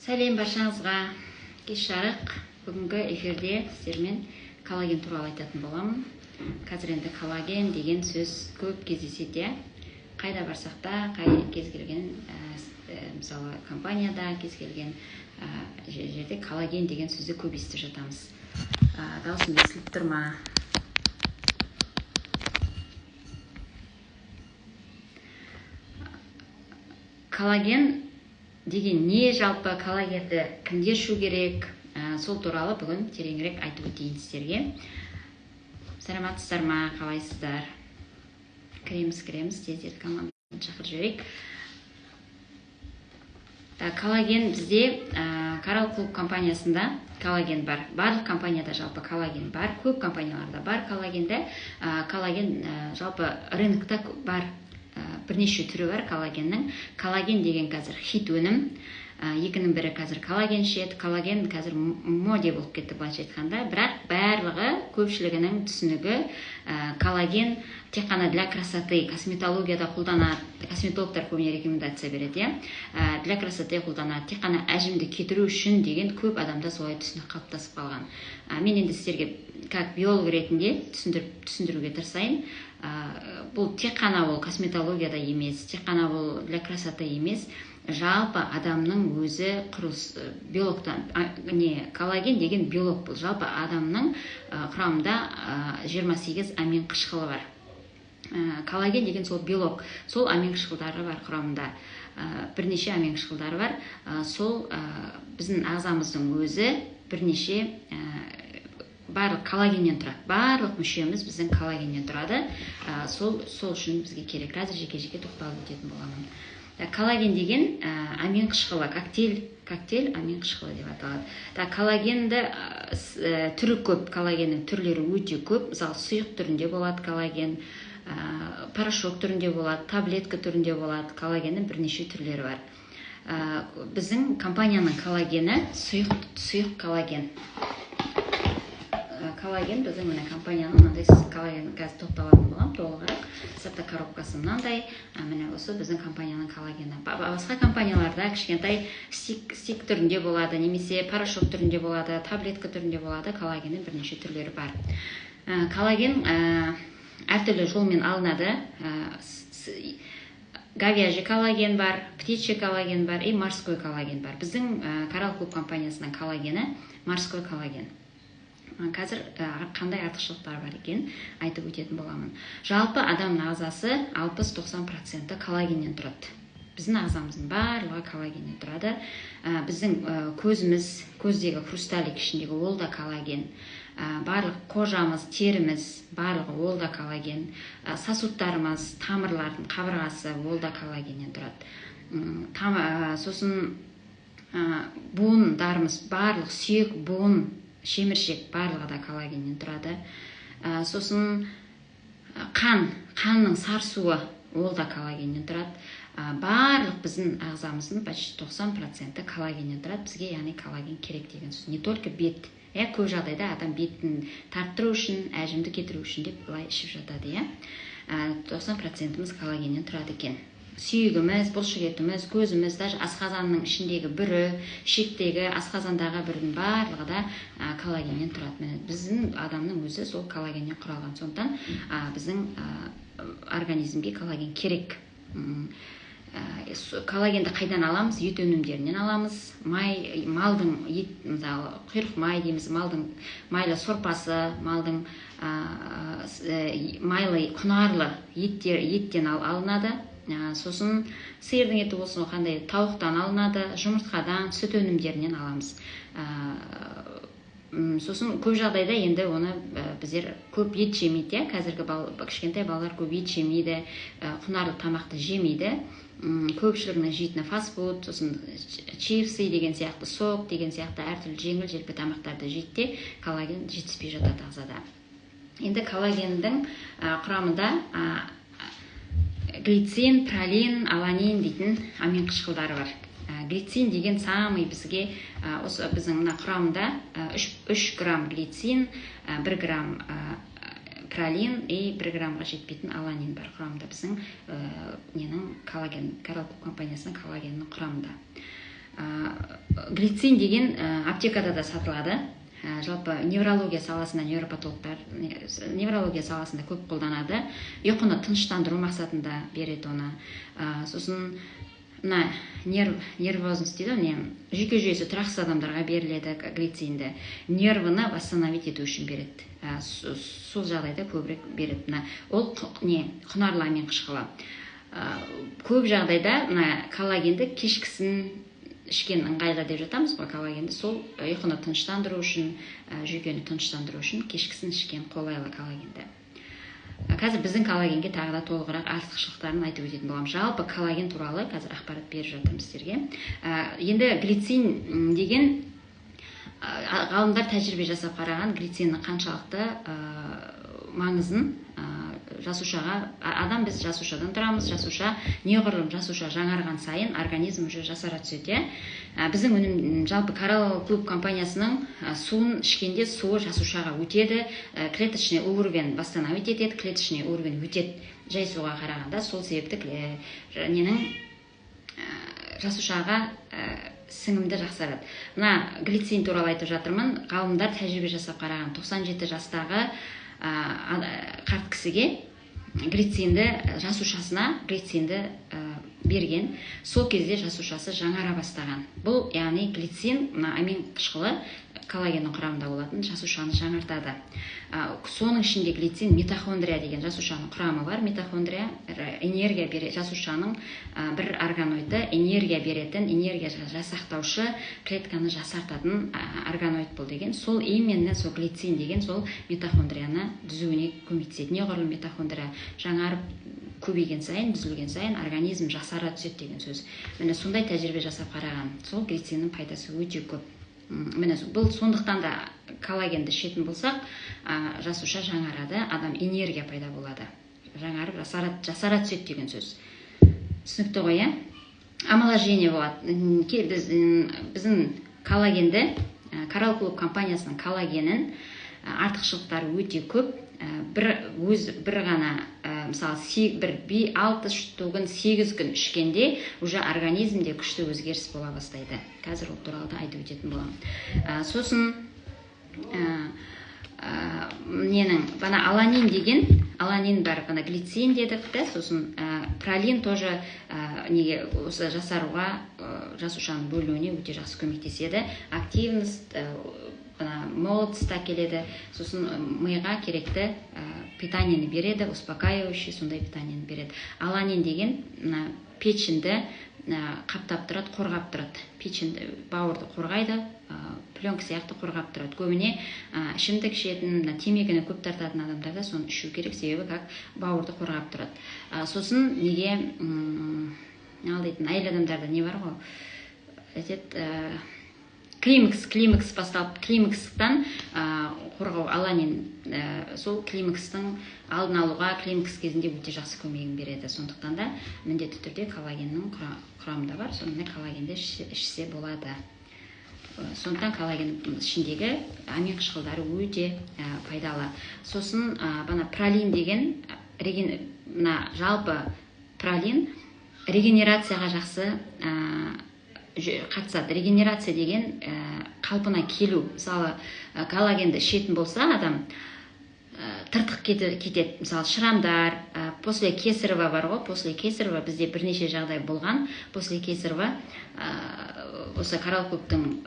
Сәлем баршаңызға. Кеш жарық. Бүгінгі эфирде сіздермен коллаген туралы айтатын боламын. Қазір енді коллаген деген сөз көп кездеседі. Қайда барсақ та, қай кез келген, мысалы, компанияда, кез келген жерде коллаген деген сөзді көп естіп жатамыз. Дауысым естіліп тұр ма? Коллаген деген не, жалпы коллагенді кімдер ішу керек, сол туралы бүгін тереңірек айтып өтейін сіздерге. Саламатсыздар ма, қалайсыздар? Кіреміз, тездетіп команданы шақырып жіберейік. Коллаген бізде Коралл Клуб компаниясында коллаген бар. Барлық компанияда жалпы коллаген бар, көп компанияларда бар коллагенді. Коллаген жалпы рынокта бар. Бірнеше түрі бар коллагеннің. Коллаген деген қазір хит өнім. Екінің бірі қазір коллаген ішеді. Коллаген қазір моде болып кетті былайша айтқанда. Бірақ барлығы, көпшілігінің түсінігі, коллаген тек қана для красоты, косметологияда қолданады. Косметологтар көбіне рекомендация береді, иә. Для красоты қолданады, тек қана әжімді кетіру үшін деген көп адамда солай түсінік қалыптасып қалған. Мен енді сіздерге как биолог ретінде түсіндіруге тырысайын. Бұл тек қана ол косметологияда емес, тек қана ол для красоты емес, жалпы адамның өзі құрылыс биологтан, не, коллаген деген биолог бұл. Жалпы адамның құрамында 28 амин қышқылы бар. Коллаген деген сол белок, сол амин қышқылдары бар құрамында. Бірнеше амин қышқылдары бар. Сол біздің ағзамыздың өзі бірнеше барлық коллагеннен тұрады. Барлық мүшеміз біздің коллагеннен тұрады. Сол үшін бізге керек. Қазір жеке-жеке тоқталып өтетін боламын. Коллаген деген амин қышқылы, коктейль амин қышқылы деп аталады. Коллагенді түрі көп, коллагеннің түрлері өте көп. Мысалы, сұйық түрінде болады коллаген, порошок түрінде болады, таблетка түрінде болады. Коллагеннің бірнеше түрлері бар. Біздің компанияның коллагені сұйық коллаген. Коллаген біздің мына компанияның мынандай коллаген, қазір тоқталатын боламын толығырақ. Сыртқы коробкасы мынандай. Міне осы біздің компанияның коллагені. Басқа компанияларда кішкентай стик түрінде болады, немесе порошок түрінде болады, таблетка түрінде болады. Коллагеннің бірнеше түрлері бар. Коллаген әртүрлі жолмен алынады. Говяжий коллаген бар, птичий коллаген бар и морской коллаген бар. Біздің Коралл Клуб компаниясының коллагені морской коллаген. Қазір қандай артықшылықтары бар екен айтып өтетін боламын. Жалпы адамның ағзасы 60-90% коллагеннен тұрады. Біздің ағзамыздың барлығы коллагеннен тұрады. Біздің көзіміз, көздегі хрусталик ішіндегі ол да коллаген. Барлық кожамыз, теріміз, барлығы ол да коллаген. Сосудтарымыз, тамырлардың қабырғасы ол да коллагеннен тұрады. Сосын буындарымыз, барлық сүйек, буын, шеміршек барлығы да коллагеннен тұрады. Сосын қанның сарсуы ол да коллагеннен тұрады. Барлық біздің ағзамыздың почти 90% коллагеннен тұрады. Бізге яғни коллаген керек деген сөз. Не только бет. Көп жағдайда адам бетін тарттыру үшін, әжімді кетіру үшін деп былай ішіп жатады, иә. 90% коллагеннен тұрады екен. Сүйегіміз, бұлшық етіміз, көзіміз, даже асқазанның ішіндегі бүрі, шектегі, асқазандағы бүрдің барлығы да коллагеннен тұрады. Міне, біздің адамның өзі сол коллагеннен құралған. Сондықтан біздің организмге коллаген керек. Коллагенді қайдан аламыз? Ет өнімдерінен аламыз. Май, малдың ет, мысалы, құйрық май дейміз, малдың майлы сорпасы, малдың майлы, құнарлы еттен алынады. Сосын сиырдың еті болсын, қандай тауықтан алынады, жұмыртқадан, сүт өнімдерінен аламыз. Сосын көп жағдайда енді оны біздер көп ет жемейді, иә? Қазіргі кішкентай балалар көп ет жемейді, құнарлы тамақты жемейді. Көпшілігінің жейтіні фастфуд, сосын чипсы деген сияқты, сок деген сияқты әртүрлі жеңіл-желпі тамақтарды жейді де, коллаген жетіспей жатады ағзада. Енді коллагендің құрамында глицин, пролин, аланин дейтін амин қышқылдары бар. Глицин деген самый бізге, осы біздің мына құрамында 3 грамм глицин, 1 грамм пролин и 1 граммға жетпейтін аланин бар құрамында біздің ненің коллаген, Коралл Клуб компаниясының коллагенінің құрамында. Глицин деген аптекада да сатылады. Жалпы неврология саласында, невропатологтар неврология саласында көп қолданады, ұйқыны тыныштандыру мақсатында береді оны. Сосын мына нервозность дейді ғой, не, жүйке жүйесі тұрақсыз адамдарға беріледі. Глицинді нервыны восстановить ету үшін береді. Сол жағдайда көбірек береді. Мына ол не, құнарлы амин қышқылы. Көп жағдайда мына коллагенді кешкісін ішкен ыңғайлы деп жатамыз ғой. Коллагенді сол ұйқыны тыныштандыру үшін, жүйкені тыныштандыру үшін кешкісін ішкен қолайлы коллагенді. Қазір біздің коллагенге тағы да толығырақ артықшылықтарын айтып өтетін боламын. Жалпы коллаген туралы қазір ақпарат беріп жатырмын сіздерге. Енді глицин деген, ғалымдар тәжірибе жасап қараған глициннің қаншалықты маңызын жасушаға. Адам, біз жасушадан тұрамыз. Жасуша неғұрлым, жасуша жаңарған сайын организм уже жасара түседі, иә. Біздің өнім, жалпы Коралл Клуб компаниясының суын ішкенде суы жасушаға өтеді, клеточный уровень восстановить етеді, клеточный уровень өтеді жай суға қарағанда. Сол себепті ненің жасушаға сіңімді жақсарады. Мына глицин туралы айтып жатырмын. Ғалымдар тәжірибе жасап қараған: 97 жастағы қарт кісіге глицинді, жасушасына глицинді берген. Сол кезде жасушасы жаңара бастаған. Бұл, яғни, глицин, мына амин қышқылы, коллагеннің құрамында болатын, жасушаны жаңартады. Соның ішінде глицин митохондрия деген жасушаның құрамы бар. Митохондрия энергия бере, жасушаның бір органоиды, энергия беретін, энергия жасақтаушы, клетканы жасартатын органоид бұл деген. Сол именно сол глицин деген сол митохондрияны түзуіне көмектеседі. Неғұрлым митохондрия жаңарып көбейген сайын, түзілген сайын организм жасара түседі деген сөз. Міне, сондай тәжірибе жасап қараған. Сол глициннің пайдасы өте көп. Міне, бұл сондықтан да коллагенді ішетін болсақ, жасуша жаңарады, адам энергия пайда болады, жаңарып жасара түседі деген сөз. Түсінікті ғой, иә? Омоложение болады. Біздің коллагенді, Коралл Клуб компаниясының коллагенін артықшылықтары өте көп. Бір өз бір ғана, мысалы, бір алты штугін 8 күн ішкенде уже организмде күшті өзгеріс бола бастайды. Қазір ол туралы да айтып өтетін боламын. Сосын ненің бана аланин деген, аланин бар, бана глицин дедік та, сосын пролин тоже неге, осы жасаруға, жасушаның бөлінуіне өте жақсы көмектеседі, активность, мына молодость әкеледі. Сосын миға керекті питаниені береді, успокаивающий сондай питаниені береді. Аланин деген мына печеньді қаптап тұрады, қорғап тұрады печеньді, бауырды қорғайды, пленка сияқты қорғап тұрады. Көбіне ішімдік ішетін, мына темекіні көп тартатын адамдарда соны ішу керек, себебі как бауырды қорғап тұрады. Сосын неге ал дейтін, әйел адамдарда не бар ғой, айтады, климакс басталып, климакстан қорғау аланин, сол климакстың алдын алуға, климакс кезінде өте жақсы көмегін береді. Сондықтан да міндетті түрде коллагеннің құрамында бар, сонымен коллагенді ішсе болады. Сондықтан коллаген ішіндегі амин қышқылдары өте пайдалы. Сосын бана пролин деген, мына жалпы пролин регенерацияға жақсы қатысады. Регенерация деген қалпына келу. Мысалы, коллагенді ішетін болса адам, тыртық кетеді. Мысалы, шрамдар, после кесарева бар ғой. После кесарева бізде бірнеше жағдай болған. После кесарева осы Коралл Клубтың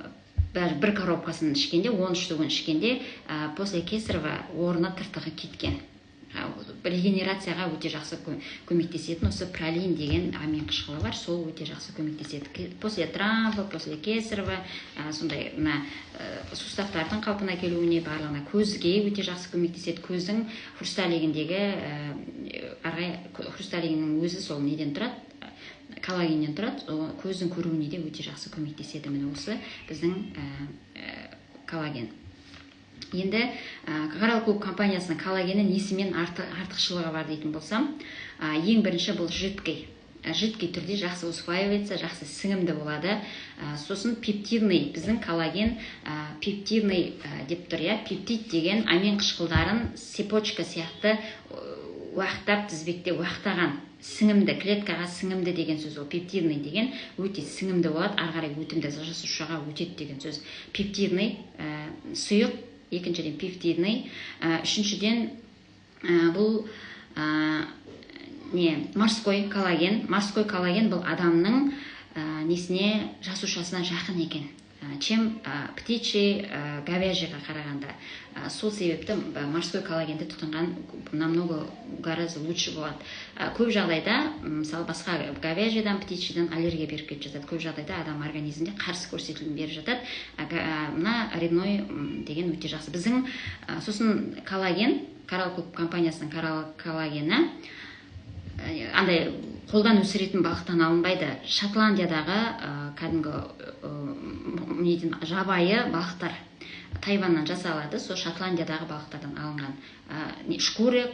даже бір коробкасын ішкенде, 10 штугін ішкенде, после кесарева орны тыртығы кеткен. Регенерацияға өте жақсы көмектесетін осы пролин деген амин қышқылы бар, сол өте жақсы көмектеседі после травма, после кесарева, сондай мына суставтардың қалпына келуіне, барлығына. Көзге өте жақсы көмектеседі. Көздің хрусталигіндегі, ары қарай хрусталигінің өзі сол неден тұрады? Коллагеннен тұрады. Ол көздің көруіне де өте жақсы көмектеседі. Міне, осы біздің коллаген. Енді Коралл Клуб компаниясының коллагені несімен артықшылығы бар дейтін болсам, ең бірінші бұл жидкий түрде жақсы усваивается, жақсы сіңімді болады. Сосын пептидный, біздің коллаген пептидный деп тұр, иә. Пептид деген амин қышқылдарын цепочка сияқты. Уақтап, тізбекте уақтаған, сіңімді, клеткаға сіңімді деген сөз. Ол пептидный деген өте сіңімді болады, ары қарай өтімді, жасушаға өтеді деген сөз. Пептидный, сұйық, екіншіден, пептидный, үшіншіден, бұл не, морской коллаген. Морской коллаген бұл адамның несіне, жасушасына жақын екен, чем птичий, говяжий ға қарағанда. Сол себепті морской коллагенді тұтынған намного, гораздо лучше болады. Көп жағдайда, мысалы, басқа говяжий дан, птичий дан аллергия беріп кетіп жатады. Көп жағдайда адам организмінде қарсы көрсетілім беріп жатады. Мына рыбной деген өте жақсы біздің. Сосын коллаген, Коралл Клуб компаниясының коллагені андай қолдан өсіретін балықтан алынбайды. Шотландиядағы кәдімгі неден, жабайы балықтар, Тайваньнан жасалады, сол Шотландиядағы балықтардан алынған, шкура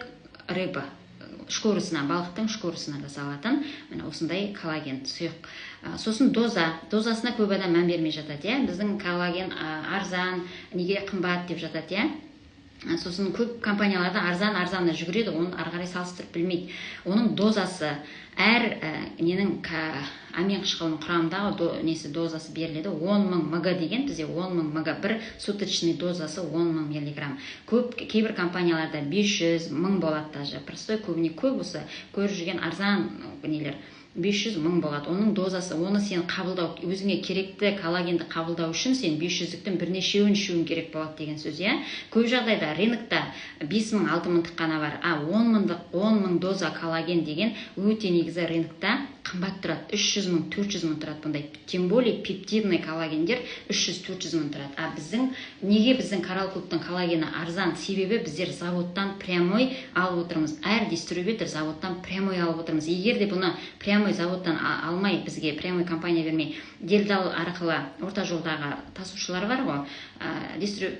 рыба, шкурасына, балықтың шкурасына жасалатын міне осындай коллаген сұйық. Сосын дозасына көп адам мән бермей жатады, иә. Біздің коллаген арзан, неге қымбат деп жатады, иә. Сосын көп компанияларда арзан, арзанына жүгіреді, оны ары қарай салыстырып білмейді. Оның дозасы әр ненің, амин қышқылының құрамындағы несі, дозасы беріледі. 10 000 мг деген, бізде 10 000 мг, бір суточный дозасы 10 000 миллиграмм. Көп, кейбір компанияларда 500 мың болады даже. Простой, көбіне көп осы көріп жүрген арзан нелер 500 мың болады оның дозасы. Оны сен қабылдау, өзіңе керекті коллагенді қабылдау үшін сен 500-діктің бірнешеуін ішуің керек болады деген сөз, иә. Көп жағдайда рынокта 5000, 6000-дық қана бар, а 10 мыңдық, 10 000 доза коллаген деген өте негізі рынокта қымбат тұрады, 300 мың, 400 мың тұрады бұндай. Тем более пептидный коллагендер 300-400 мың тұрады. А біздің неге, біздің Коралл Клубтың коллагені арзан? Себебі біздер заводтан прямой алып отырмыз, әр дистрибьютор заводтан прямой алып отырмыз. Егер де бұны прямой заводтан алмай, бізге прямой компания бермей, делдал арқылы, орта жолдағы тасушылар бар ғой,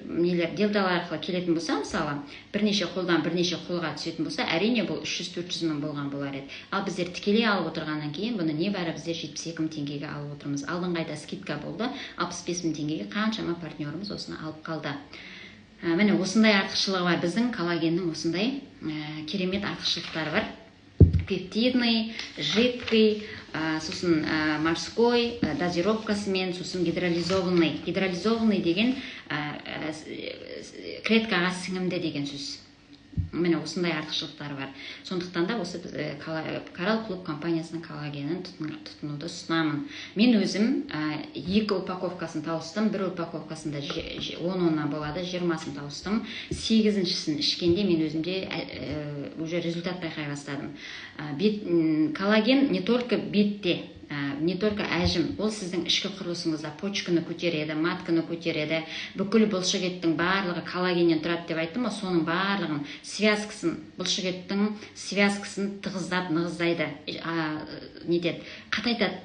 нелер, делдал арқылы келетін болса, мысалы, бірнеше қолдан бірнеше қолға түсетін болса, әрине, бұл 300-400 мың болған болар еді. Ал біздер тікелей алып отырғаннан кейін бұны небәрі біздер 72 мың теңгеге алып отырмыз. Алдыңғы айда скидка болды, 65 мың теңгеге қаншама партнеріміз осыны алып қалды. Міне, осындай артықшылығы бар біздің коллагеннің, осындай керемет артықшылықтары бар: пептидный, жидкий, сосын морской, дозировкасымен, сосын гидролизованный. Гидролизованный деген клеткаға сіңімді деген сөз. Міне, осындай артықшылықтары бар. Сондықтан да осы Коралл Клуб компаниясының коллагенін тұтынуды ұсынамын. Мен өзім екі упаковкасын тауыстым. Бір упаковкасында 10 оннан болады, 20-сын тауыстым. Сегізіншісін ішкенде мен өзімде уже результат байқай бастадым. Бет, коллаген не только бетте, не только әжім, ол сіздің ішкі құрылысыңызда почканы көтереді, матканы көтереді. Бүкіл бұлшық еттің барлығы коллагеннен тұрады деп айттым ғой, соның барлығын, связкасын, бұлшық еттің связкасын тығыздап, нығыздайды, нетеді, қатайтады.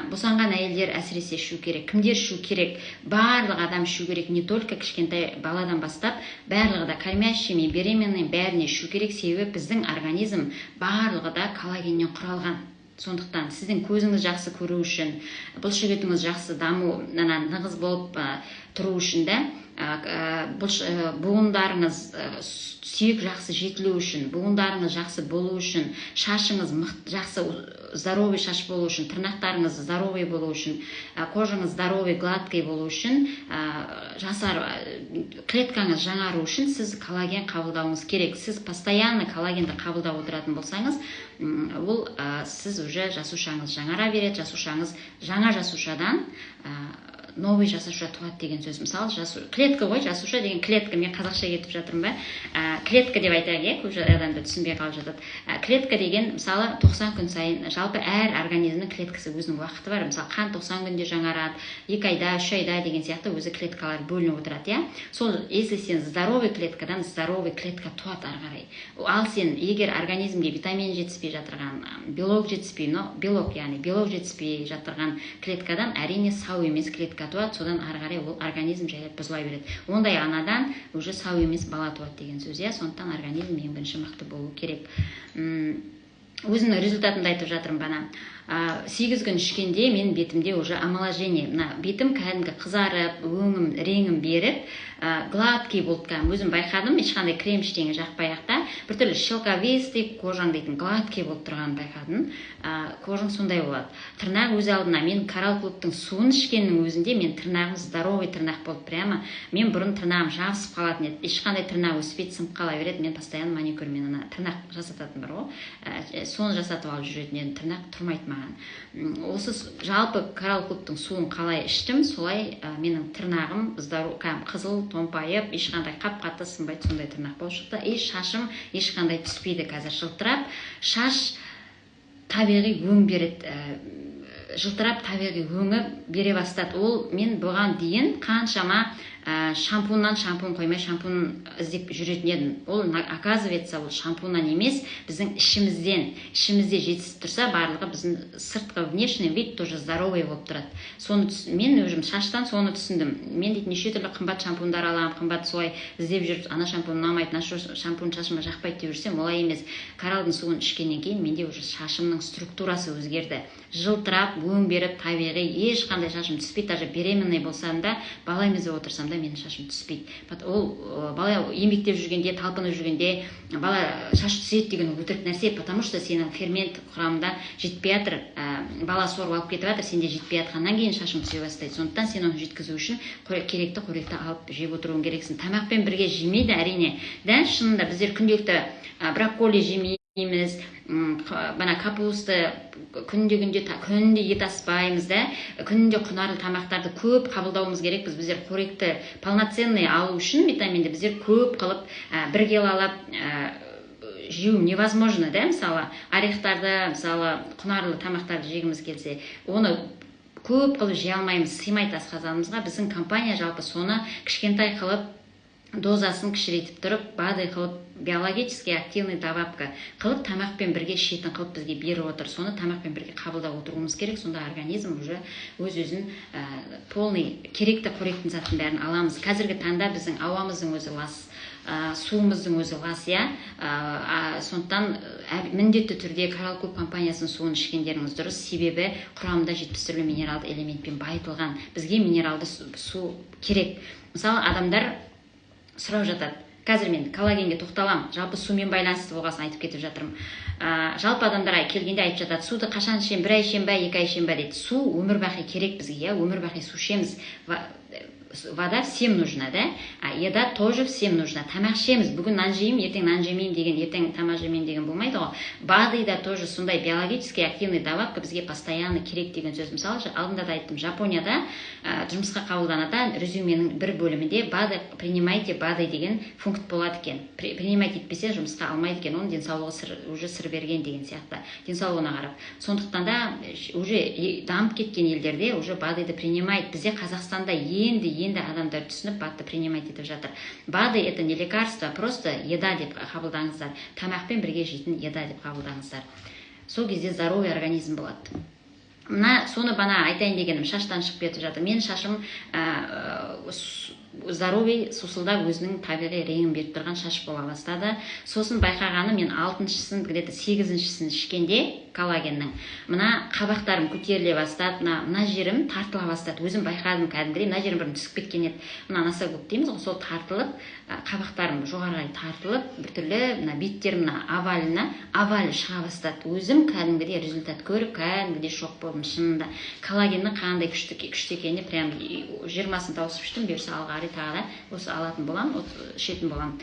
Босанған әйелдер әсіресе ішу керек. Кімдер ішу керек? Барлық адам ішу керек, не только кішкентай баладан бастап барлығы да, кормящий мен беременный, бәріне ішу керек. Себебі біздің организм барлығы да коллагеннен құралған. Сондықтан сіздің көзіңіз жақсы көру үшін, бұлшық етіңіз жақсы даму, ана нығыз болып тұру үшін де, буындарыңыз, сүйек жақсы жетілу үшін, буындарыңыз жақсы болу үшін, шашыңыз мықты, жақсы, здоровый шаш болу үшін, тырнақтарыңыз здоровый болу үшін, кожаңыз здоровый, гладкий болу үшін, жасар, клеткаңыз жаңару үшін сіз коллаген қабылдауыңыз керек. Сіз постоянно коллагенді қабылдап отыратын болсаңыз, ол сіз уже жасушаңыз жаңара береді, жасушаңыз жаңа, жасушадан новый жасуша туады деген сөз. Мысалы, клетка ғой, жасуша деген клетка. Мен қазақша кетіп жатырмын ба? Клетка деп айтайық, иә, көп адамдар түсінбей қалып жатады. Клетка деген, мысалы, 90 күн сайын, жалпы әр организмнің клеткасы өзінің уақыты бар. Мысалы, қан 90 күнде жаңарады, 2 айда, 3 айда деген сияқты, өзі клеткалар бөлініп отырады, иә. Сол, если сен здоровый клеткадан здоровый клетка туады ары қарай. Ал сен егер организмге витамин жетіспей жатырған, белок жетіспей, но белок, яғни белок жетіспей жатырған клеткадан, әрине, сау емес клетка туады. Содан ары қарай ол организм жайлап бұзыла береді. Ондай анадан уже сау емес бала туады деген сөз, иә. Сондықтан организм ең бірінші мықты болу керек. Өзімнің результатымды айтып жатырмын бана. 8 күн ішкенде менің бетімде уже омоложение, мына бетім кәдімгі қызарып, өңім, реңім беріп, гладкий болды кәдімгі. Өзім байқадым, ешқандай крем, ештеңе жақпай ақ та, біртүрлі шелковистый кожаң дейтін, гладкий болып тұрғанын байқадым. Кожаң сондай болады. Тырнақ өз алдына. Мен Коралл Клубтың суын ішкеннің өзінде мен тырнағым здоровый тырнақ болды прямо. Мен бұрын тырнағым жабысып қалатын еді, ешқандай тырнақ өспейді, сынып қала береді. Мен постоянно маникюрмен, ана тырнақ жасататын бар ғой, соны жасатып алып жүретін едім, тырнақ тұрмайды маған. Осы жалпы Коралл Клубтың суын қалай іштім, солай менің тырнағым здоров, кәдімгі қызыл, томпайып, ешқандай қап қатты сынбайды, сондай тырнақ болып шықты. И шашым ешқандай түспейді қазір, жылтырап. Шаш табиғи өң береді, жылтырап, табиғи өңі бере бастады. Ол мен бұған дейін қаншама шампуннан шампунь қоймай, шампунь іздеп жүретін едім. Ол, оказывается, ол шампуннан емес, біздің ішімізден, ішімізде жетісіп тұрса, барлығы біздің сыртқы внешний вид тоже здоровый болып тұрады. Соны мен өзім шаштан соны түсіндім. Мен дейтін неше түрлі қымбат шампуньдар аламын, қымбат, солай іздеп жүріп, ана шампунь ұнамайды, мына шампунь шашыма жақпайды деп жүрсем, олай емес. Коралдың суын ішкеннен кейін менде уже шашымның структурасы өзгерді, жылтырап, өң беріп, табиғи, ешқандай шашым түспейді. Даже беременный болсам да, бала емізіп отырсам да, менің шашым түспейді. Ол бала еңбектеп жүргенде, талпынып жүргенде бала шаш түседі деген өтірік нәрсе, потому что сенің фермент құрамында жетпей жатыр, бала сорып алып кетіп жатыр, сенде жетпей жатқаннан кейін шашың түсе бастайды. Сондықтан сен оны жеткізу үшін керекті қоректі алып жеп отыруың керексің. Тамақпен бірге жемейді, әрине да. Шынында біздер күнделікті брокколи жемейміз, мына капуста күнде, күнде, күнде ет аспаймыз да, күнде құнарлы тамақтарды көп қабылдауымыз керекпіз. Біздер қоректі полноценный алу үшін витаминді біздер көп қылып, 1 килолап жеу невозможно да. Мысалы, орехтарды, мысалы, құнарлы тамақтарды жегіміз келсе, оны көп қылып жей алмаймыз, сыймайды асқазанымызға. Біздің компания жалпы соны кішкентай қылып, дозасын кішірейтіп тұрып, БАДы қылып, биологически активный добавка қылып, тамақпен бірге ішетін қылып бізге беріп отыр. Соны тамақпен бірге қабылдап отыруымыз керек. Сонда организм уже өз өзін полный керекті қоректің заттың бәрін аламыз. Қазіргі таңда біздің ауамыздың өзі лас, суымыздың өзі лас, иә. Сондықтан міндетті түрде Коралл Клуб компаниясының суын ішкендеріңіз дұрыс, себебі құрамында 70 түрлі минералды элементпен байытылған. Бізге минералды су керек. Мысалы, адамдар сұрап жатады, қазір мен коллагенге тоқталамын, жалпы сумен байланысты болған соң айтып кетіп жатырмын. Жалпы адамдар келгенде айтып жатады: «Суды қашан ішемін, бір ай ішемін ба, 2 ай ішемін ба?» – дейді. Су өмір бақи керек бізге, иә, өмір бақи су ішеміз. Вода всем нужна да, а еда тоже всем нужна. Тамақ ішеміз, бүгін нан жеймін, ертең нан жемеймін деген, ертең тамақ жемеймін деген болмайды ғой. БАДы да тоже сондай, биологически активный добавка бізге постоянно керек деген сөз. Мысалы, алдында да айттым, Жапонияда жұмысқа қабылданады, резюменің бір бөлімінде «БАДы принимайте, БАДы» деген пункт болады екен. Принимать етпесе, жұмысқа алмайды екен. Оның денсаулығы уже сыр берген деген сияқты, денсаулығына қарап. Сондықтан да уже дамып кеткен елдерде уже БАДыды принимает. Бізде, Қазақстанда, енді енді адамдар түсініп, БАДты принимать етіп жатыр. БАДы — это не лекарство, просто еда деп қабылдаңыздар, тамақпен бірге жейтін еда деп қабылдаңыздар. Сол кезде здоровый организм болады. Мына соны бана айтайын дегенім шаштан шығып кетіп жатыр. Менің шашым здоровый, сусылдап, өзінің табиғи реңін беріп тұрған шаш бола бастады. Сосын байқағаным, мен алтыншысын, где то сегізіншісін ішкенде коллагеннің, мына қабақтарым көтеріле бастады, мына жерім тартыла бастады. Өзім байқадым, кәдімгідей мына жерім бұрын түсіп кеткен еді, мына носогуб дейміз ғой, сол тартылып, қабақтарым жоғары қарай тартылып, біртүрлі мына беттерім, мына овалына, оваль шыға бастады. Өзім кәдімгідей результат көріп, кәдімгідей шок болдым. Шынында коллагеннің қандай күшті, күшті екеніне. Прям 20-сын тауысып іштім. Бұйырса, алға қарай тағы да осы алатын боламын, ішетін боламын.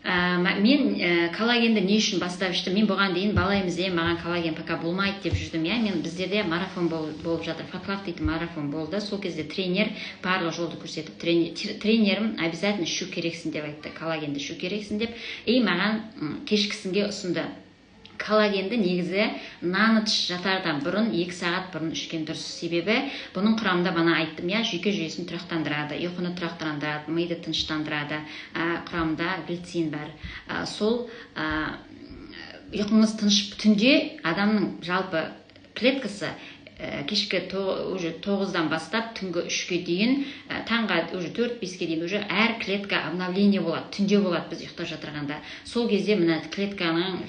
Мен коллагенді не үшін бастап іштім? Мен бұған дейін бала еміземін, маған коллаген пока болмайды деп жүрдім, иә. Мен біздерде марафон болып жатыр, Фатлав дейтін марафон болды. Сол кезде тренер барлық жолды көрсетіп, тренерім обязательно ішу керексің деп айтты, коллагенді ішу керексің деп. И маған кешкісінге ұсынды. Коллагенді негізі на ночь, жатардан бұрын, 2 сағат бұрын ішкен дұрыс, себебі бұның құрамында, бана айттым, иә, жүйке жүйесін тұрақтандырады, ұйқыны тұрақтандырады, миды тыныштандырады, құрамында глицин бар. Сол ұйқыңыз тыныш, түнде адамның жалпы клеткасы Кешкі уже 9-дан бастап түнгі 3-ке дейін, таңға уже 4-5-ке дейін уже әр клетка обновление болады, түнде болады, біз ұйықтап жатырғанда. Сол кезде мына клетканың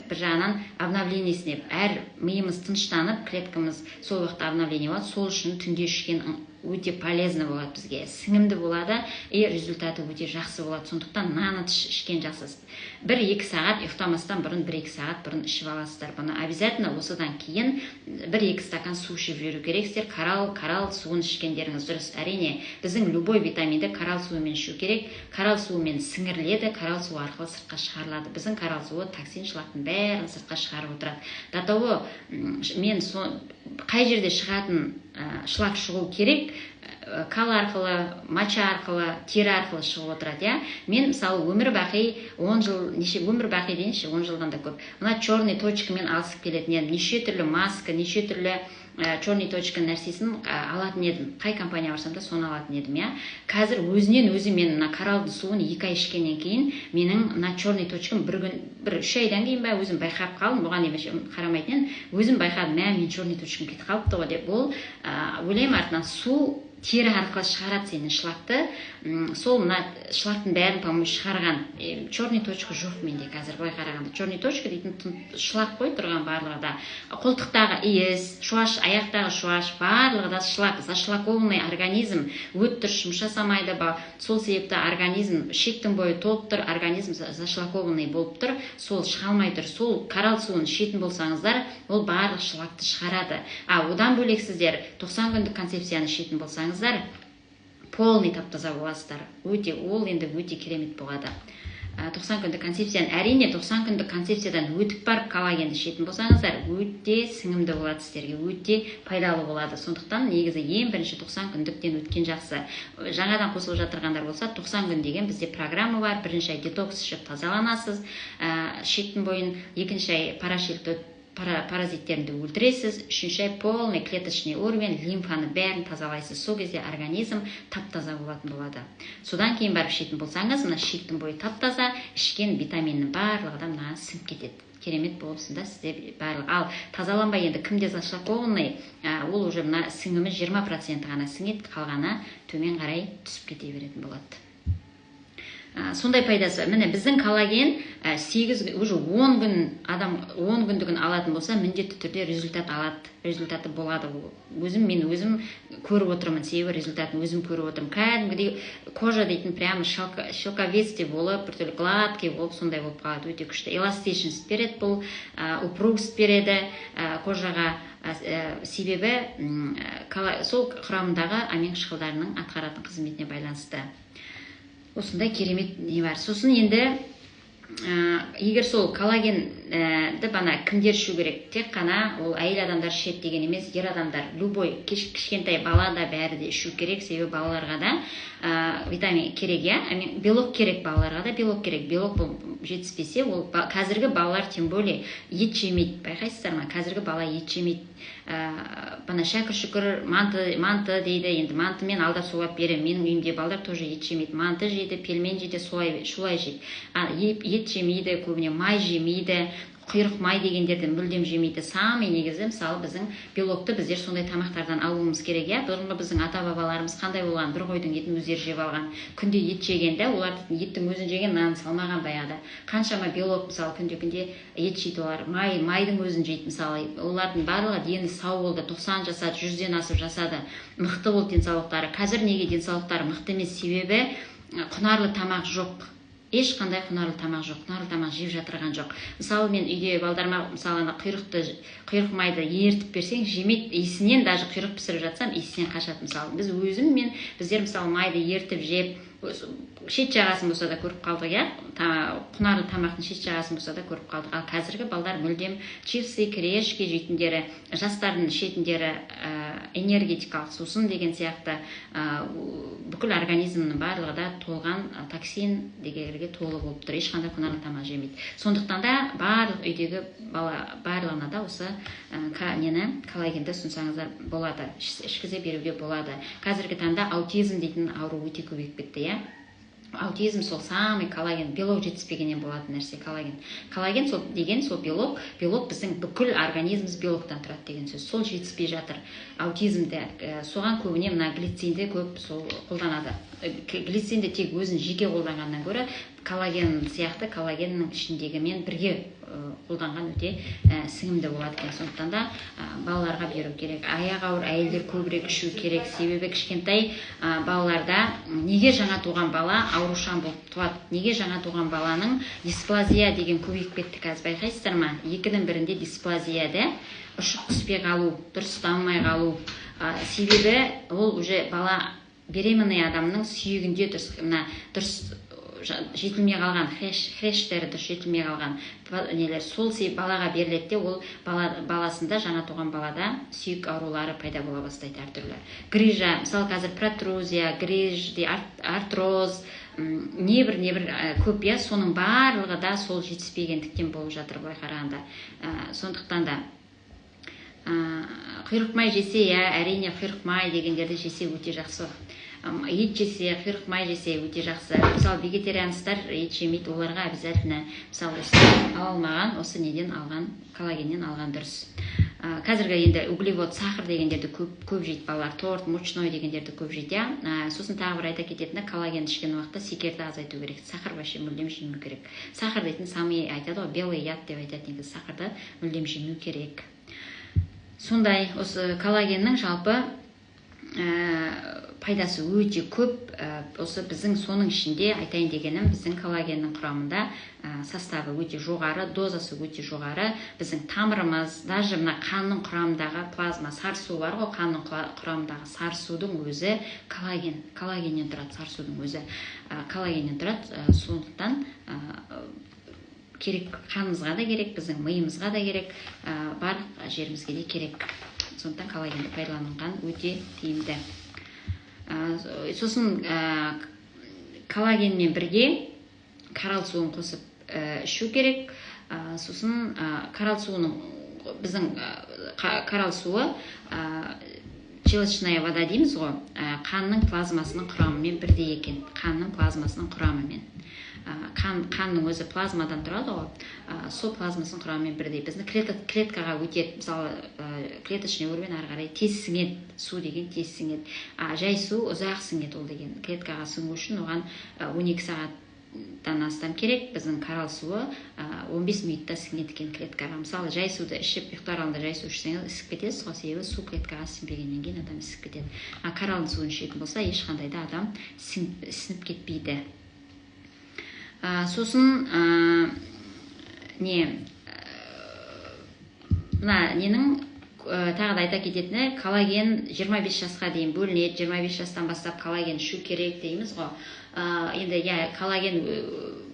бір жағынан обновлениесіне әр миымыз тыныштанып, клеткамыз сол уақытта обновление болады. Сол үшін түнде ішкен өте полезно болады бізге, сіңімді болады и результаты өте жақсы болады. Сондықтан на ночь ішкен жақсы. 1-2 сағат ұйықтамастан бұрын, 1-2 сағат бұрын ішіп аласыздар бұны обязательно. Осыдан кейін 1-2 стакан су ішіп жіберу керексіздер. Коралл суын ішкендеріңіз дұрыс. Әрине, біздің любой витаминді коралл суымен ішу керек. Коралл суымен сіңіріледі, коралл суы арқылы сыртқа шығарылады. Біздің коралл суы токсин, шлактың бәрін сыртқа шығарып отырады. До того мен қай жерде шығатын, шлак шығу керек, кал арқылы, моча арқылы, тері арқылы шығып отырады, иә. Мен, мысалы, өмір бақи, 10 жыл, неше, өмір бақи дейінші, 10 жылдан да көп мына черный точкамен алысып келетін едім. Неше түрлі маска, неше түрлі черный точка нәрсесін алатын едім. Қай компанияға барсам да, соны алатын едім, иә. Қазір өзінен өзі мен мына коралдың суын 2 ай ішкеннен кейін менің мына черный точкам бір күн, бір 3 айдан кейін ба, өзім байқап қалдым. Бұған дейін вообще қарамайтын едім. Өзім байқадым: мә, менің черный точкам кетіп қалыпты ғой деп. Ол ойлаймын, артынан су тері арқылы шығарады сенің шлакты. Сол мына шлактың бәрін, по моему, шығарған. Черный точка жоқ менде қазір. Былай қарағанда, черный точка дейтін шлак қой тұрған барлығы да. Қолтықтағы иіс, шуаш, аяқтағы шуаш, барлығы да шлак, зашлакованный организм. Өт дұрыс жұмыс жасамайды. Сол себепті организм шектің бойы толып тұр, организм зашлакованный болып тұр, сол шыға алмай тұр. Сол коралл суын ішетін болсаңыздар, ол барлық шлакты шығарады. А одан бөлек, сіздер 90 күндік концепцияны ішетін болсаңыздар, полный тап таза боласыздар. Өте, ол енді өте керемет болады. 90 күндік концепцияны, әрине, 90 күндік концепциядан өтіп барып коллагенді ішетін болсаңыздар, өте сіңімді болады сіздерге, өте пайдалы болады. Сондықтан негізі ең бірінші 90 күндіктен өткен жақсы. Жаңадан қосылып жатырғандар болса, 90 күн деген бізде программа бар. Бірінші ай детокс ішіп тазаланасыз, шектің бойын. Екінші ай парашетті, паразиттерді өлтіресіз. Үшінші ай полный клеточный уровень, лимфаны бәрін тазалайсыз. Сол кезде организм тап таза болатын болады. Содан кейін барып ішетін болсаңыз, мына шектің бойы тап таза, ішкен витаминнің барлығы да мына сіңіп кетеді, керемет болып сонда сізде барлығы. Ал тазаланбай енді кімде зашлакованный, ол уже мына сіңімі 20% ғана сіңеді, қалғаны төмен қарай түсіп кете беретін болады. Сондай пайдасы бар. Міне, біздің коллаген 8, уже 10 күн, адам 10 күндігін алатын болса, міндетті түрде результат алады, результаты болады. Өзім, мен өзім көріп отырмын, себебі результатын өзім көріп отырмын. Кәдімгідей кожа дейтін прямо шелковистый болып, біртүрлі гладкий болып, сондай болып қалады, өте күшті эластичность береді бұл, упругость береді кожаға. Себебі сол құрамындағы амин қышқылдарының атқаратын қызметіне байланысты осындай керемет не бар. Сосын енді егер сол коллагенді бана кімдер ішу керек? Тек қана ол әйел адамдар ішеді деген емес, ер адамдар, любой, кішкентай бала да, бәрі де ішу керек. Себебі балаларға да витамин керек, иә, белок керек, балаларға да белок керек. Белок бұл жетіспесе, ол қазіргі балалар тем более ет жемейді, байқайсыздар ма? Қазіргі бала ет жемейді. Бана шәкір шүкір манты, манты дейді. Енді мантымен алдап сулап беремін. Менің үйімде балалар тоже ет жемейді, манты жейді, пельмен жейді, солай шулай жейді. А ет жемейді көбіне, май жемейді, құйрық май дегендерді мүлдем жемейді. Самый негізі, мысалы, біздің белокты біздер сондай тамақтардан алуымыз керек, иә. Бұрынғы біздің ата бабаларымыз қандай болған? Бір қойдың етін өздері жеп алған, күнде ет жеген да. Олар еттің өзін жеген, нанын салмаған баяғыда. Қаншама белок, мысалы, күнде күнде ет жейді олар, май, майдың өзін жейді. Мысалы, олардың барлығы дені сау болды, 90 жасады, 100-ден асып жасады, мықты болды денсаулықтары. Қазір неге денсаулықтары мықты емес? Себебі құнарлы тамақ жоқ, ешқандай құнарлы тамақ жоқ, құнарлы тамақ жеп жатырған жоқ. Мысалы, мен үйде балдарыма, мысалы, ана құйрықты, құйрық майды ерітіп берсең, жемейді иісінен. Даже құйрық пісіріп жатсам, иісінен қашады. Мысалы, біз өзім мен біздер, мысалы, майды ерітіп жеп, шет жағасын болса да көріп қалдық, иә, құнарлы тамақтың шет жағасын болса да көріп қалдық. Ал қазіргі балдар мүлдем чипсы, кириешки жейтіндері, жастардың ішетіндері энергетикалық сусын деген сияқты. Бүкіл организмнің барлығы да толған токсин дегенге толы болып тұр, ешқандай құнарлы тамақ жемейді. Сондықтан да барлық үйдегі бала барлығына да осы нені, коллагенді ұсынсаңыздар болады, ішкізе беруге болады. Қазіргі таңда аутизм дейтін ауру өте көбейіп кетті, иә. Аутизм сол самый коллаген, белок жетіспегеннен болатын нәрсе. Коллаген сол деген сол белок. Белок, біздің бүкіл организміміз белоктан тұрады деген сөз. Сол жетіспей жатыр аутизмде. Соған көбіне мына глицинді көп сол қолданады. Глицинді тек өзін жеке қолданғаннан гөрі, коллаген сияқты, коллагеннің ішіндегімен бірге қолданған өте сіңімді болады екен. Сондықтан да балаларға беру керек, аяғы ауыр әйелдер көбірек ішу керек. Себебі кішкентай балаларда, неге жаңа туған бала аурушаң болып туады, неге жаңа туған баланың дисплазия деген көбейіп кетті қазір, байқайсыздар ма? Екінің бірінде дисплазия да, ұшық түспей қалу, дұрыс дамымай қалу. Себебі ол уже бала беременный адамның сүйегінде дұрыс, мына дұрыс жетілмей қалған хрящтері, дұрыс жетілмей қалған нелер, сол себеп балаға беріледі де, ол бала, баласында, жаңа туған балада сүйек аурулары пайда бола бастайды, әртүрлі грыжа. Мысалы, қазір протрузия, грыж, артроз, небір небір көп, иә. Соның барлығы да сол жетіспегендіктен болып жатыр былай қарағанда. Сондықтан да құйрық май жесе, иә, әрине, құйрық май дегендерді жесе, өте жақсы. Ет жесе, құйрық май жесе, өте жақсы. Мысалы, вегетарианецтар ет жемейді, оларға обязательно, мысалы, осы ала алмаған, осы неден алған, коллагеннен алған дұрыс. Қазіргі енді углевод, сахар дегендерді көп көп жейді балалар, торт, мучной дегендерді көп жейді, иә. Сосын тағы бір айта кететіні: коллаген ішкен уақытта секерді азайту керек, сахар вообще мүлдем жемеу керек. Сахар дейтін самый, айтады ғой, белый яд деп айтады негізі, сахарды мүлдем жемеу керек. Сондай, осы коллагеннің жалпы пайдасы өте көп. Осы біздің, соның ішінде айтайын дегенім, біздің коллагеннің құрамында составы өте жоғары, дозасы өте жоғары. Біздің тамырымыз, даже мына қанның құрамындағы плазма, сары су бар ғой, қанның құрамындағы сары судың өзі коллаген, коллагеннен тұрады. Сары судың өзі коллагеннен тұрады. Сондықтан керек, қанымызға да керек, біздің миымызға да керек, барлық жерімізге де керек. Сондықтан коллагенді пайдаланған өте тиімді. Сосын коллагенмен бірге коралл суын қосып ішу керек. Сосын коралл суының, біздің коралл суы, щелочная вода дейміз ғой, қанның плазмасының құрамымен бірдей екен. Қанның плазмасының құрамымен, қанның өзі плазмадан тұрады ғой, сол плазмасының құрамымен бірдей. Біздің клеткаға өтеді, мысалы, клеточный уровень, ары қарай тез сіңеді. Су деген тез сіңеді, а жай су ұзақ сіңеді. Ол деген клеткаға сіңу үшін оған 12 сағаттан астам керек. Біздің коралл суы 15 минутта сіңеді екен клеткаға. Мысалы, жай суды ішіп, ұйықтар алдында жай су ішсеңіз, ісіп кетесіз ғой, себебі су клеткаға сіңбегеннен кейін адам ісіп кетеді. А кораллдың суын ішетін болса, ешқандай да адам ісініп кетпейді. Сосын не, мына ненің тағы да айта кететіні: коллаген 25 жасқа дейін бөлінеді, 25 жастан бастап коллаген ішу керек дейміз ғой. Енді, иә, коллаген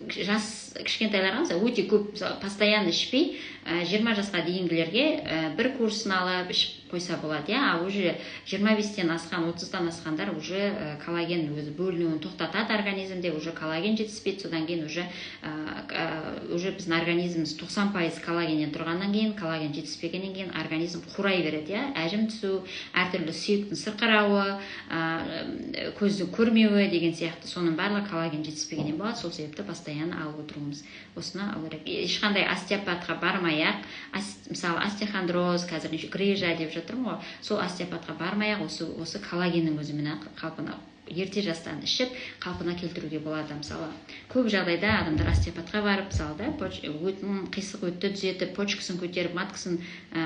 жас кішкентайларға, мысалы, өте көп, мысалы, постоянно ішпей, 20 жасқа дейінгілерге бір курсын алып ішіп қойса болады, иә. А уже 25-тен асқан, 30-дан асқандар уже коллаген өзі бөлінуін тоқтатады организмде, уже коллаген жетіспейді. Содан кейін уже біздің организміміз 90% коллагеннен тұрғаннан кейін, коллаген жетіспегеннен кейін организм қурай береді, иә. Әжім түсу, әртүрлі сүйектің сырқырауы, көздің көрмеуі деген сияқты, соның барлығы коллаген жетіспегеннен болады. Сол себепті постоянно алып отыруымыз, осыны алу керек. Ешқандай остеопатқа бармай ақ, мысалы, остеохондроз, қазір неше грыжа деп жатырмын ғой, сол остеопатқа бармай ақ осы коллагеннің өзімен ақ қалпына, ерте жастан ішіп, қалпына келтіруге болады. Мысалы, көп жағдайда адамдар остеопатқа барып, мысалы да, өтін, қисық өтті түзетіп, почкасын көтеріп, маткасын,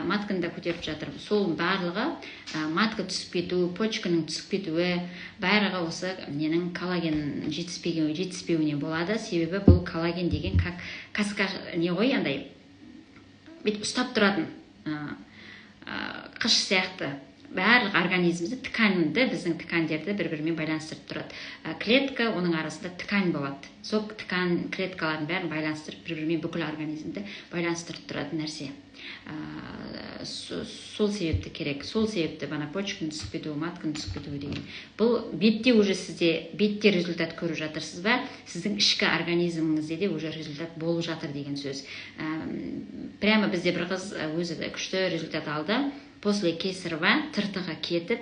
матканы да көтеріп жатыр. Сол барлығы, матка түсіп кету, почканың түсіп кетуі, барлығы осы ненің, коллаген жетіспеуінен болады. Себебі бұл коллаген деген как каска не ғой, андай бүйтіп ұстап тұратын қыш сияқты, барлық организмді, тканьді, біздің тканьдерді бір бірімен байланыстырып тұрады. Клетка, оның арасында ткань болады, сол ткань, клеткалардың бәрін байланыстырып, бір бірімен бүкіл организмді байланыстырып тұратын нәрсе. Сол себепті керек. Сол себепті бана почканың түсіп кетуі, матканың түсіп кетуі деген. Бұл бетте уже, сізде бетте результат көріп жатырсыз ба, сіздің ішкі организміңізде де уже результат болып жатыр деген сөз. Прямо бізде бір қыз өзі де күшті результат алды после кесарева, тыртығы кетіп.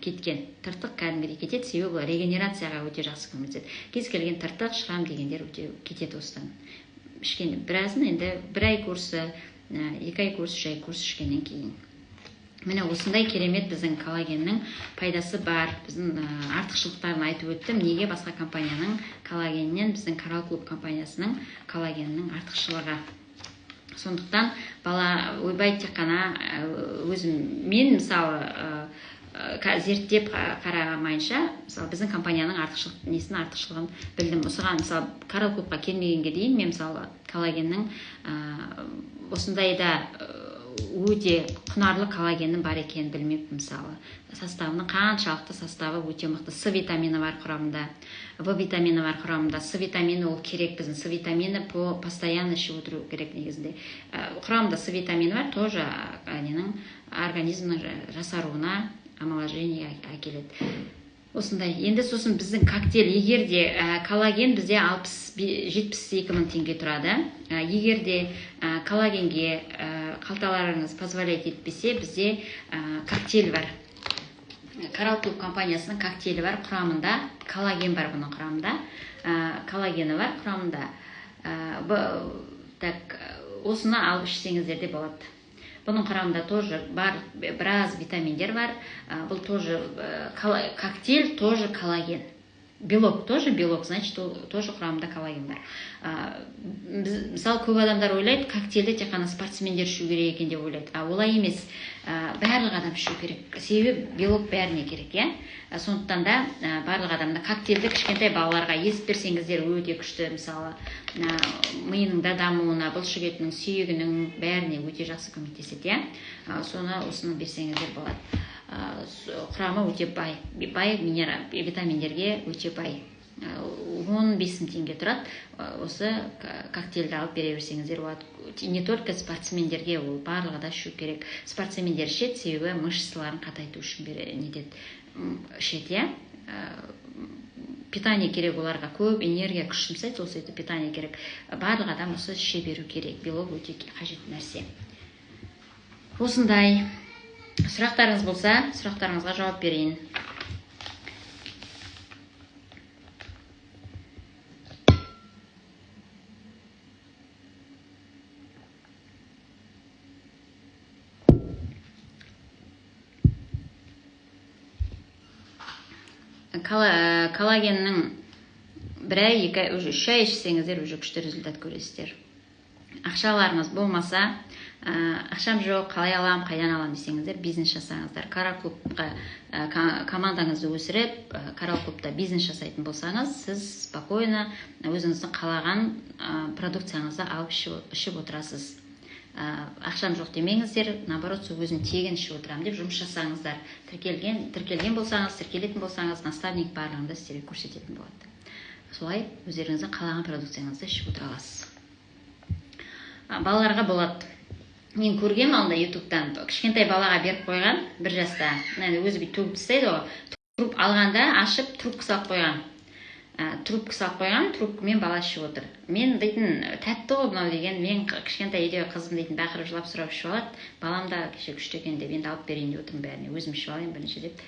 Кеткен тыртық кәдімгідей кетеді, себебі бұл регенерацияға өте жақсы көмектеседі. Кез келген тыртық, шрам дегендер өте кетеді осыдан. Ішкен біразын енді 1 ай курсы, 2 ай курс, 3 ай курс ішкеннен кейін. Міне осындай керемет біздің коллагеннің пайдасы бар. Біздің артықшылықтарын айтып өттім. Неге басқа компанияның коллагенінен біздің Коралл Клуб компаниясының коллагенінің артықшылығы. Сондықтан бала ойбай тек қана өзім мен мысалы зерттеп қарамайынша, мысалы біздің компанияның артықшылық несін, артықшылығын білдім. Осыған мысалы Коралл Клубқа келмегенге дейін мен мысалы коллагеннің осындай да өте құнарлы коллагеннің бар екенін білмеппін. Мысалы составының қаншалықты составы өте мықты. С витамині бар құрамында, В витамині бар құрамында. С витамині ол керек, біздің С витамині постоянно ішіп отыру керек негізінде. Құрамында С витамині бар, тоже ненің организмнің жасаруына, омоложение әкеледі. Осындай. Енді сосын біздің коктейль, егер де коллаген бізде 72 мың теңге тұрады. Егер де коллагенге қалталарыңыз позволять етпесе, бізде коктейль бар. Коралл Клуб компаниясының коктейлі бар, құрамында коллаген бар, бұның құрамында. Коллагені бар құрамында. Так, осыны алып ішсеңіздер де болады. Бұның құрамында тоже бар, біраз витаминдер бар. Бұл тоже коктейль, тоже коллаген. Белок тоже белок, значит, ол тоже құрамында коллаген бар. Мысалы, көп адамдар ойлайды, коктейльді тек қана спортсмендер ішу керек екен деп ойлайды. А олай емес. Барлық адам ішу керек. Себебі белок бәріне керек, иә? Сондықтан да барлық адамда коктейльді кішкентай балаларға езіп берсеңіздер өте күшті, мысалы, миының да дамуына, бұлшық етінің, сүйегінің бәріне өте жақсы көмектеседі, иә? Соны осыны берсеңіздер болады. Құрамы өте бай, бай минерал, витаминдерге өте бай. 15 мың теңге тұрады. Осы коктейльді алып бере берсеңіздер болады. Не только спортсмендерге, ол барлығы да ішу керек. Спортсмендер ішеді, себебі мышцаларын қатайту үшін нетеді, ішеді, иә? Питание керек оларға, көп энергия, күш жұмсайды, сол себепті питание керек. Барлық адам осы іше беру керек. Белок өте қажетті нәрсе. Осындай сұрақтарыңыз болса, сұрақтарыңызға жауап берейін. Коллагеннің бір ай, екі ай, уже 3 ай ішсеңіздер, уже күшті результат көресіздер. Ақшаларыңыз болмаса, ақшам жоқ, қалай алам, қайдан алам десеңіздер, бизнес жасаңыздар. Коралл Клубқа, командаңызды өсіріп, Коралл Клубта бизнес жасайтын болсаңыз, сіз спокойно өзіңіздің қалаған продукцияңызды алып ішіп отырасыз. Ақшам жоқ демеңіздер, наоборот, сол өзім тегін ішіп отырамын деп жұмыс жасаңыздар. Тіркелген болсаңыз, тіркелетін болсаңыз, наставник барлығында сіздерге көрсететін болады. Солай өздеріңіздің қалаған продукцияңызды ішіп отыра аласыз. Балаларға болады. Мен көргем алдында ютубтан кішкентай балаға беріп қойған, 1 жаста. Енді өзі бүйтіп төгіп тастайды ғой. Труп алғанда ашып трубка салып қойған. Трубка салып қойған, трубкамен бала ішіп отыр. Мен дейтін тәтті ғой мынау деген, мен кішкентай үйде қызым дейтін бақырып жылап сұрап ішіп алады. Балам да кеше күшті екен деп енді алып берейін деп отырмын бәріне. Өзім ішіп алайын бірінші деп.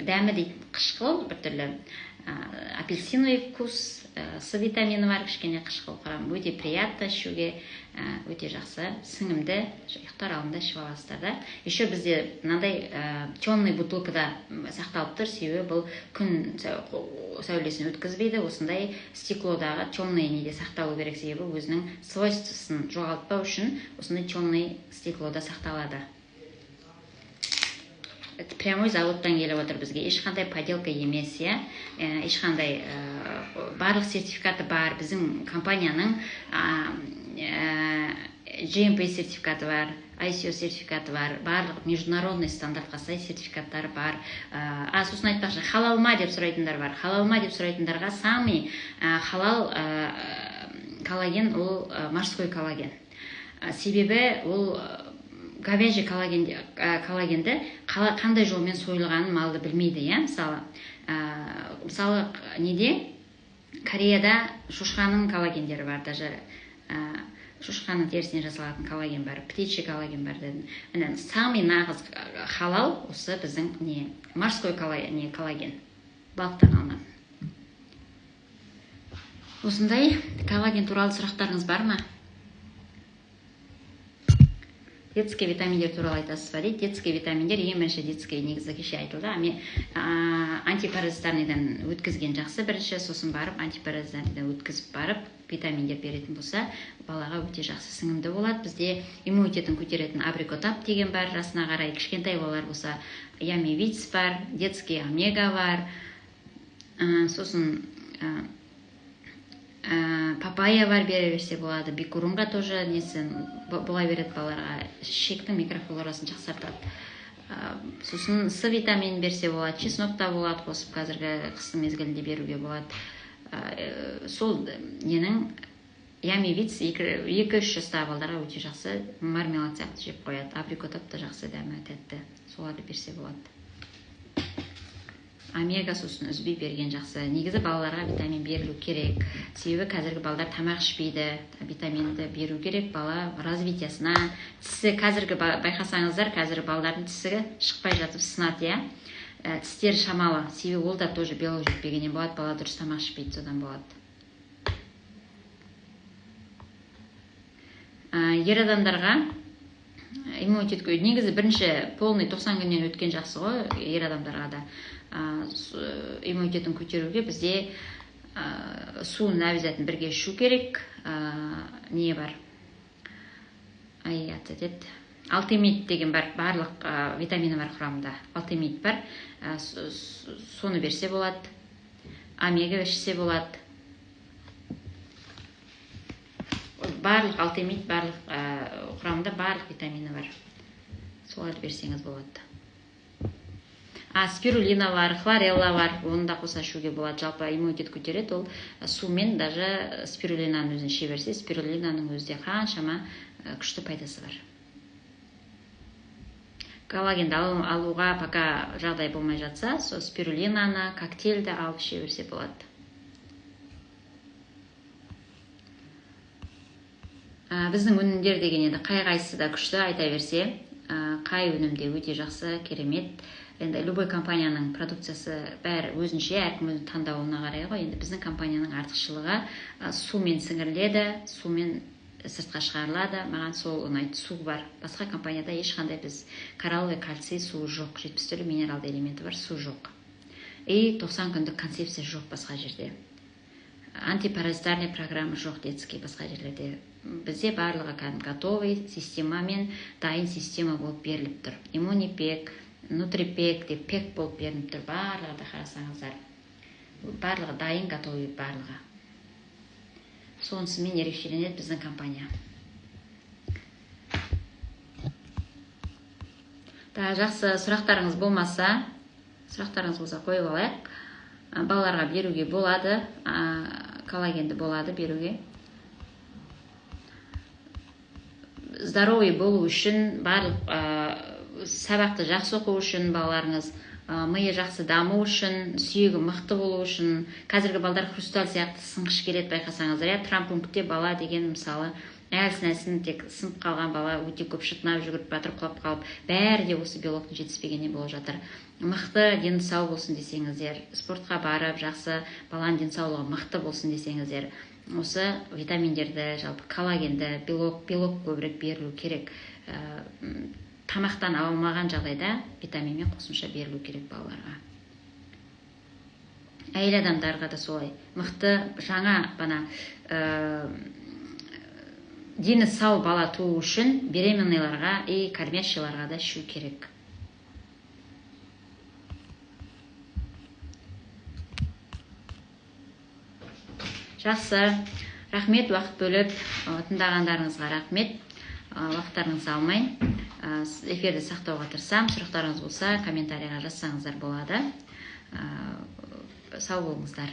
Дәмі дейтін қышқыл біртүрлі. Апельсиновый вкус, С витамині бар, кішкене қышқыл құрамы. Өте приятно ішуге, өте жақсы, сіңімді, ұйықтар алдында ішіп аласыздар да. Еще бізде мынандай темный бутылкада сақталып тұр, себебі бұл күн сәулесін өткізбейді. Осындай стеклодағы темный неде сақталу керек, себебі өзінің свойствосын жоғалтпау үшін осындай темный стеклода сақталады. Прямой заводтан келіп отыр бізге, ешқандай поделка емес, иә? Ешқандай, барлық сертификаты бар. Біздің компанияның, GMP сертификаты бар, ISO сертификаты бар, барлық международный стандартқа сай сертификаттары бар. Сосын айтпақшы, халал ма деп сұрайтындар бар. Халал ма деп сұрайтындарға самый халал коллаген ол морской коллаген. Себебі ол говяжий коллагенді қандай жолмен сойылғанын малды білмейді, иә? Мысалы, неде? Кореяда шошқаның коллагендері бар даже. Шошқаның терісінен жасалатын коллаген бар, птичий коллаген бар дедім. Міне, самый нағыз халал осы біздің не, морской не, коллаген, балықтан алынатын. Осындай коллаген туралы сұрақтарыңыз бар ма? Детский витаминдер туралы айтасыз ба дейді. Детский витаминдер ең бірінші детский негізі кеше айтылды. Мен антипаразитарныйдан өткізген жақсы бірінші, сосын барып антипаразитарныйдан өткізіп барып витаминдер беретін болса, балаға өте жақсы сіңімді болады. Бізде иммунитетін көтеретін абрикотап деген бар, жасына қарай кішкентай балалар болса, ямивиц бар, детский омега бар, сосын папайя бар, бере берсе болады. Бикурунға тоже несі бола береді балаларға, ішектің микрофлорасын жақсартады. Сосын С витаминін берсе болады, чеснок та болады қосып, қазіргі қыстың мезгілінде беруге болады. Сол ненің ямивиц 2-3 жастағы балдарға өте жақсы, мармелад сияқты жеп қояды. Абрикотап та жақсы, дәмі тәтті, соларды берсе болады. Омега сосын үзбей берген жақсы. Негізі балаларға витамин берілу керек. Себебі қазіргі балдар тамақ ішпейді. Витаминді беру керек бала развитиясына. Тісі қазіргі байқасаңыздар, қазіргі балдардың тісі шықпай жатып сынады, иә? Тістері шамалы. Себебі ол да тоже белок жетпегеннен болады, бала дұрыс тамақ ішпейді, содан болады. Ер адамдарға иммунитет негізі бірінші полный 90 күннен өткен жақсы ғой ер адамдарға да. Иммунитетін көтеруге бізде суын обязательно бірге ішу керек. Не бар? Ай, аты деді. Алтимит деген бар, барлық витамині бар құрамында. Алтимит бар. Соны берсе болады. Омега ішсе болады. Барлық алтимит, барлық құрамында барлық витамині бар. Соларды берсеңіз болады. Спирулина бар, хлорелла бар, оны да қоса ішуге болады. Жалпы иммунитет көтереді, ол сумен даже спирулинаның өзін іше берсе, спирулинаның өзі де қаншама күшті пайдасы бар. Коллагенді алуға пока жағдай болмай жатса, сол спирулинаны, коктейльді алып іше берсе болады. Біздің өнімдер деген енді қай-қайсысы да күшті айта берсе, қай өнімде өте жақсы, керемет. Енді любой компанияның продукциясы бәрі өзінше, әркім өзінің таңдауына қарай ғой. Енді біздің компанияның артықшылығы сумен сіңіріледі, сумен сыртқа шығарылады. Маған сол ұнайды, су бар. Басқа компанияда ешқандай біз коралловый кальций суы жоқ, 70 түрлі минералды элементі бар, су жоқ. И 90 күндік концепция жоқ басқа жерде. Антипаразитарный программа жоқ детский басқа жерлерде. Бізде барлығы кәдімгі готовый системамен дайын система болып беріліп тұр. Иммунипек, нутрипек деп пек болып беріліп тұр. Барлығы да қарасаңыздар, барлығы дайын, готовый барлығы. Сонысымен ерекшеленеді біздің компания. Да, жақсы, сұрақтарыңыз болмаса, сұрақтарыңыз болса қойып алайық. Балаларға беруге болады, коллагенді болады беруге. Здоровый болу үшін, барлық сабақты жақсы оқу үшін балаларыңыз, миы жақсы даму үшін, сүйегі мықты болу үшін. Қазіргі балдар хрусталь сияқты сынғыш келеді, байқасаңыздар, иә? Травмпунктте бала деген мысалы әлсін-әлсін тек сынып қалған бала өте көп шытынап жүгіріп батыр құлап қалып, бәрі де осы белоктың жетіспегеннен болып жатыр. Мықты дені сау болсын десеңіздер, спортқа барып жақсы баланың денсаулығы мықты болсын десеңіздер, осы витаминдерді, жалпы коллагенді, белок көбірек берілу керек. Тамақтан ала алмаған жағдайда витаминмен қосымша берілу керек балаларға. Әйел адамдарға да солай. Мықты жаңа бана дені сау бала туу үшін беременныйларға и кормящийларға да ішу керек. Жақсы, рахмет уақыт бөліп тыңдағандарыңызға рахмет. Уақыттарыңызды алмай, эфирді сақтауға тырысамын. Сұрақтарыңыз болса, комментарийға жазсаңыздар болады. Сау болыңыздар.